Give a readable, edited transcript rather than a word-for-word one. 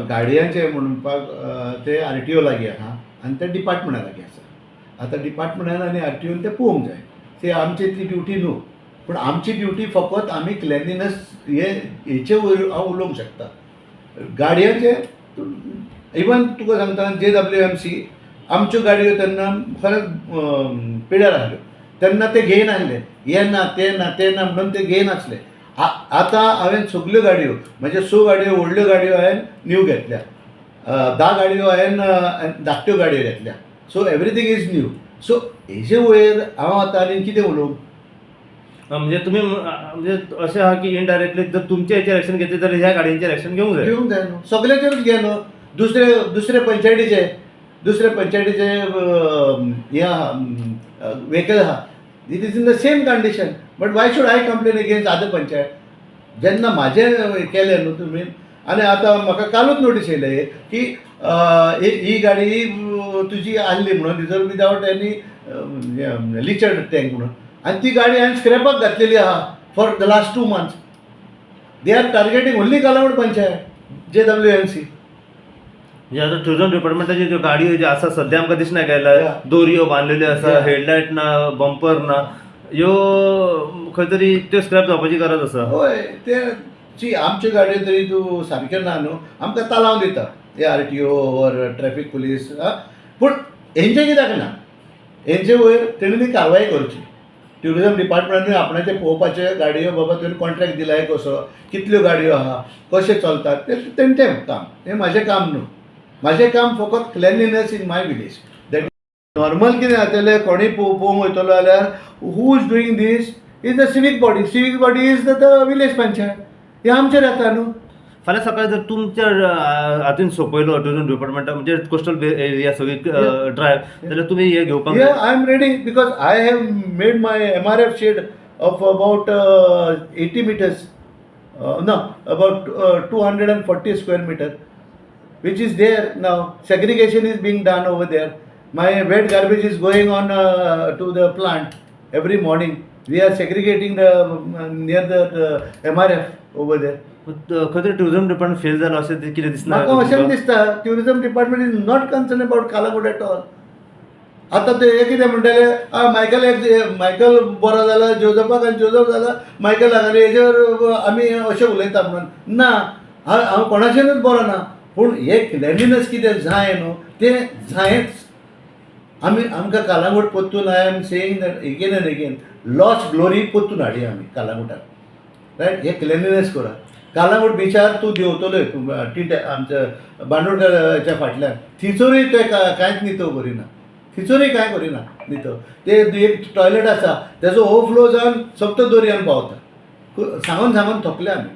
गाडयांचे म्हणपाक ते आरटीओ लागीं आहा आनी ते डिपार्टमेंटा लागीं आसा. आतां डिपार्टमेंटान आनी आरटीओन ते पळोवंक जाय. ते आमची ती ड्युटी न्हू, पूण आमची ड्युटी फकत आमी क्लिनलीनस हे हेचे वयर हांव उलोवंक शकता. गाडयांचे इवन तुका सांगता, जेडब्ल्यूएमसी आमच्यो गाडयो तेन्ना खरेंच पिड्यार आहल्यो तेन्ना ते घेयनासले. हे ना, ते ना, ते ना म्हणून ते घेयनासले. आतां हांवें सगल्यो गाडयो, म्हणजे स गाडयो, व्हडल्यो गाडयो हांवें न्यू घेतल्या, 10 गाडयो हांवें धाकट्यो गाडयो घेतल्या. So everything is new. So हेजे वयर हांव आतां आनी कितें उलोवं? म्हणजे तुमी म्हणजे अशें आहा की इनडायरेक्टली जर तुमच्या हेचेर एक्शन घेतले जाल्यार ह्या गाडयांचेर एक्शन घेवंक जाय. घेवंक जाय न्हू, सगल्याचेरूच घे न्हू. दुसरे दुसरे पंचायतीचे हे आहा, व्हेकल आहा, it is in the same condition, but why should I complain against other panchayat जेन्ना म्हाजें केलें न्हू तुमी? आनी आतां म्हाका कालूच नोटीस येयले की ही ही गाडी तुजी आहली म्हणून भितर विदावट एनी लिचर टँक म्हणून. आनी ती गाडी हांवें स्क्रॅपाक घातलेली आहा for the last 2 months. They are targeting only Calangute panchayat, JWMC. म्हणजे आता टुरिझम डिपार्टमेंटाच्यो ज्यो गाडयो ज्यो आसा सद्या आमकां दिसना गेल्या, दोरयो बांदलेल्यो आसा, हेडलायट ना, बंपर ना, ह्यो खंय तरी त्यो स्क्रॅप जावपाची गरज आसा. हय, ते सी, आमच्यो गाडयो तरी तूं सारक्यो ना न्हू, आमकां तालांव दिता ते RTO or traffic police. पूण हेंचें कित्याक ना? हेंचे वयर तेणी कारवाय करची. ट्युरिजम डिपार्टमेंटानूय आपणाचें पळोवपाचें. गाडयो बाबा तुवें कॉन्ट्रॅक्ट दिलाय कसो, कितल्यो गाडयो आहा, कशें चलतात तें तेंचें काम. हें म्हाजें काम न्हू. म्हाजें काम फकत cleanliness in my village. That normal कितें जातलें, कोणूय पळोवंक वयतलो जाल्यार, who is doing this is the civic body. Civic body is the village panchayat. हें आमचेर येता न्हू. फाल्यां सकाळी जर तुमच्या हातीन सोंपयलो टुरिझम डिपार्टमेंटा, म्हणजे कोस्टल एरिया सगळी ड्रायव्ह, जाल्यार तुमी हे घेवपाक Yeah, I am ready because I have made my MRF shed of about 80 meters, no, about 240 square meter, which is there now. Segregation is being done over there. My wet garbage is going on to the plant every morning. We are segregating the near the MRF over there. खंय तरी tourism department fail जालो अशें ते कितें दिसना म्हाका अशें तुमकां? दिसता, tourism department is not concern about Calangute at all. आतां ते हे कितें म्हणटाले, आ मायकल एक मायकल बरो जाला जोजफाक आनी जोजफ जाला मायकलाक आनी हेजेर आमी अशें उलयता म्हणून ना. हांव कोणाचेनूच बरो ना, पूण हे क्लेनलीनस कितें जाय न्हू, तें जायच. आमी आमकां कालांगूट परतून, I am saying that again and again, lost glory परतून हाडया आमी कालांगुटाक, रायट? हे क्लेनलीनस करा. कालांगूट बिचार तूं देंवतलोय तूं टिंट आमच्या बांदोडकराच्या फाटल्यान, थंयसरूय ते कांयच नितळ करिना. थंयसरूय कांय करिना नितळ. ते एक टॉयलेट आसा, तेजो ओवरफ्लो जावन सोमतो दर्यान पावता. सांगून सांगून थकले आमी.